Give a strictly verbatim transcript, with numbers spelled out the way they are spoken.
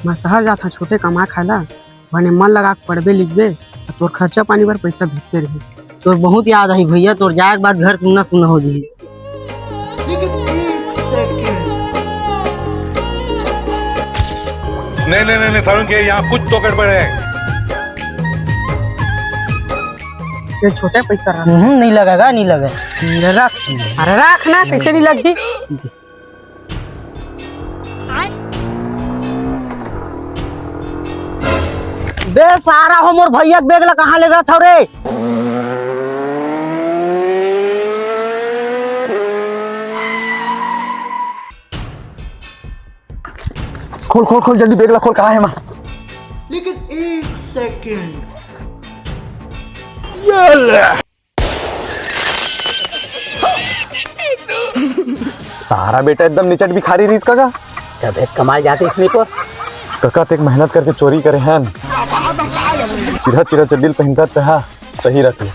मैं शहर जात हूँ छोटे कमा खाए ला, बने मन लगा के पढ़बे लिखबे, अउ तोर खर्चा पानी बर पैसा भेजते रही। तोर बहुत याद आई भैया, तोर जाए के बाद घर सुन्ना सुन्ना हो जाही। नहीं नहीं नहीं नहीं सारुण के यहाँ कुछ तो गड़बड़ है। ये छोटे पैसा रहा। हम्म, नहीं लगेगा, नहीं लगेगा। अरे रख, अरे रख ना, कैसे नहीं लगी? बे सारा हो, मोर भैया के बैग ला कहाँ ले गया था रे? खोल खोल खोल, जल्दी बैग ला खोल, कहाँ है माँ? लेकिन एक सेकंड। सारा बेटा एकदम निचट भिखारी रिहिस का। तब एक कमाल जाते इसने को। कका, तेक मेहनत करके चोरी करे हन। चिरहा चिरहा चड्डी ल पहिनता, तेहा सही रहती।